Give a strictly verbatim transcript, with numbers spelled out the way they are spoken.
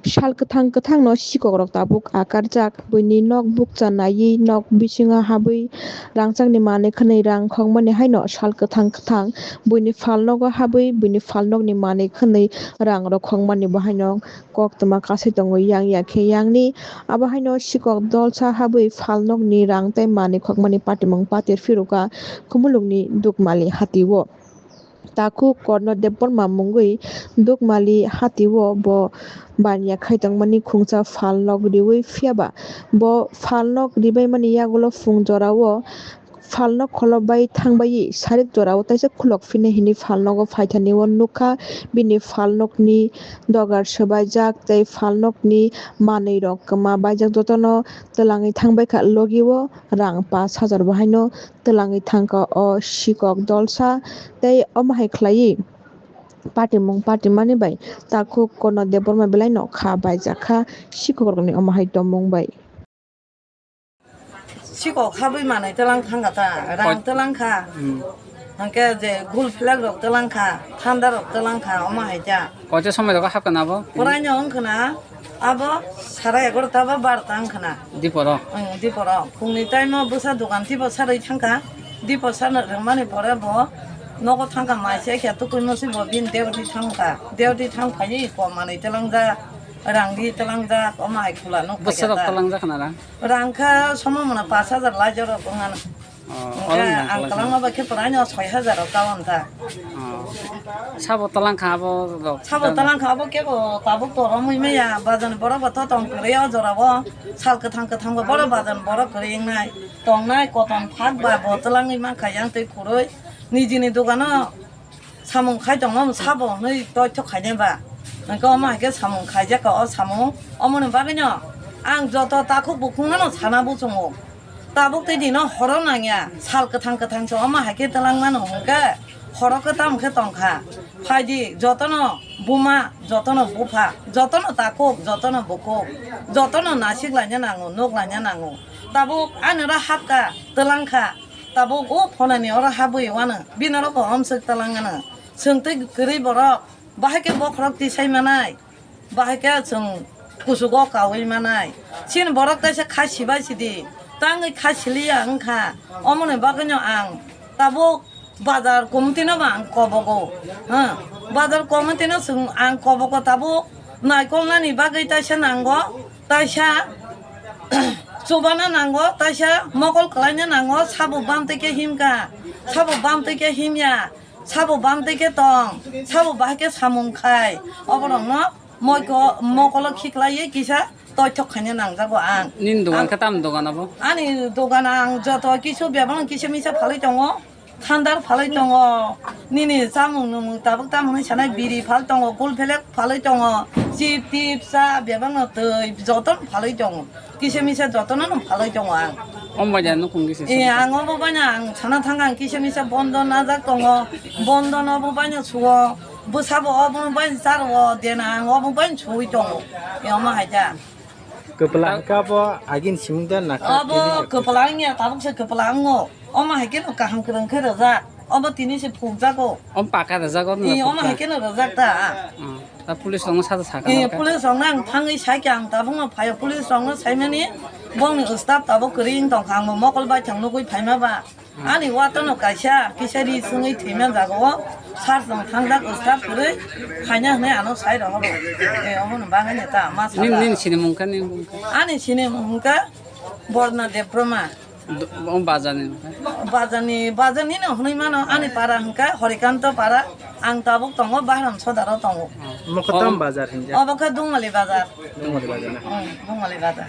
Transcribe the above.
Sal kwthang kwthangno sikokrok tabuk akarjak, buini nok bukcha naiwi nok bisingo habwi rangchakni manwi khwnwi rang khokmani haino sal kwthang kwthang buini phalnogo habwi buini phalnokni manwi khwnwi rang rok khokmani bo haino koktwma kasai tongo yang ya khe yangni. Abo haino sikok dolsa habwi phalnokni rang tei manwi khokmani patimung patir phirukha Khumulwngni Dukmali hatio. Takhuk Korno Debbarma mungwi Dukmali hatio bo baniya khai tongmani khungsa phalnok riwi, phiyaba bo phalnok ribaimani yagulo phung jorao phalnok kholobai thangbai sarik jorao taisa khulok phini hini phalnogo phaithani o nukha. Bini phalnokni dogar swbaijak tei phalnokni manwi rok kwma baijak jotono twlangwi thangbaikha, logi o rang pash hajar bo haino twlangwi thangkha o sikok dolsa tei omo hai khlaiwi patimung patimani bai takhuk Korno Debbarma belaino kha baijakha sikok rokni omo hai tongmung bai. Sikok habwi manwi twlang thangkha ta, rang Koi- twlang kha. Hmm. Hwnkhe je gul flak rok twlang kha, thanda rok twlang kha, omo hai ta. Koito somoi rok hapkha na abo? Poraino wngkha na abo sara egarota ba barota wngkha na. Diporo? Ang diporo. Phungni time o bwsa dogan tipo sarwi thangkha. Dipo sana rwmani pore bo nogo thangkha, mai se khe tukui musi bo bini duty thangkha. Duty thang phaiwi ko manwi twlangjak, rang ri twlangjak, omo hai khula nuk Bwsa rok paikha ta. Twlangjak na rang? Rang kha somo mona pash hajar lai jorok wngmano. Oh, hwnkhe olong ang twlang kwlangma bai khe puraino soi hajar o kawan ta. Oh. Sabo twlang kha abo rok? Sabo twlang kha abo kebo tabuk to romwi maya, bazan borok bo to tong kwrwi o jora o. Sal kwthang kwthang bo borok bazan borok kwrwi wngnai. Tongnai koton phak ba bo twlangwi mankha yang twi khurui. Nijini dogano samung khai tongma sabo hwnwi toithok khainai ba. Hwnkhe omo hai khe samung khaijak kha o samung. Omoni bagwino ang joto takhuk bukhukno sana buchungo. Tabuk tei dino horo nangya, sal kwthang kwthang se omo hai khe twlang mano hwnkhe horo khe tamo khe tongkha. Phaidi jotono buma, jotono bupha, jotono takhuk, jotono bukhuk, jotono nasik laina nango, nuk laina nango. Tabuk ani oro hapkha, twlang kha. Tabuk o phonani oro habwi wano, bini oro ko omswk twlang ano. Chwng tei kwrwi borok, bahai khe bokhorok tisai manai, bahai khe chwng kuchugo kaui manai. Chini borok kaisa kha sibai sidi, tangwi kha siliya wngkha. Omoni bagwino ang tabuk bazar committee no ba ang kobogo. Ha, bazar committee no chwng ang kobogo tabuk naikolnani bagwi taisa nango, taisa chubana nango, taisa mokol kwlaina nango, sabo bamtwi khe himkha, sabo bamtwi khe himya, sabo bamtwi khe tong, sabo bahai khe samung khai, oborokno moiko-, mokolo khiklaiwi kisa toithok khaina nangjago ang. Nini dogan Ang khe tamo dogan abo? Ani dogan ang joto kisu bebak kisa misa phalwi tongo. Thandar phalwi tongo, nini chamung nwmung tabuk tamo hwnwi sanai, biri phal tongo, gul phelek phalwi tongo, chip tip cha bebakno twi jotono phalwi tongo, kisa misa jotono no phalwi tongo ang. Omo bai da nukung kisa Eh, ang obo baino ang sana thangkha, ang kisa misa bondo najak tongo, bondo no obo baino suo, bwsabo obo baino charwo, dena ang obo baino suwi tongo, eh, omo hai da. Kwpla hwnkhe abo agini siming da nakha Abo tini kwpla wngya, tabuk se kwpla wngo. Omo hai khe no kaham kwrwng khe rwjak. Obo tini se phukjago. Om paka rwjago no Ee, omo phukha. Hai khe no rwjak ta. Hmm. Ta police rokno sata sakha Eh, nokha. Police rokno ang thangwi sai khe ang tabuk no phaio, police rokno saimani bongni staff tabuk kwrwi wng tongkha, ang bo mokol bai thang nugwi phaima ba. Ani watano kaisa fishery swngwi thwima jaga o sar chwng thangjak, start kwrwi khaina hwnwi ano sai rohoro. Eh, omono bagwino ta ma Nini, sala. Nini sinimung kha, nini mung kha? Ani sinimung hwnkha Borna Debbarma. Do-, o bazarni mung kha? Bazarni, bazarni no hwnwi mano, ani para hwnkha Horikanto para, ang tabuk tongo Bahram Sodaro tongo. Mokho Oh. Tam bazar hinja? Obo kha Dungmali bazar. Dungmali bazar na? Hmm, Dungmali bazar.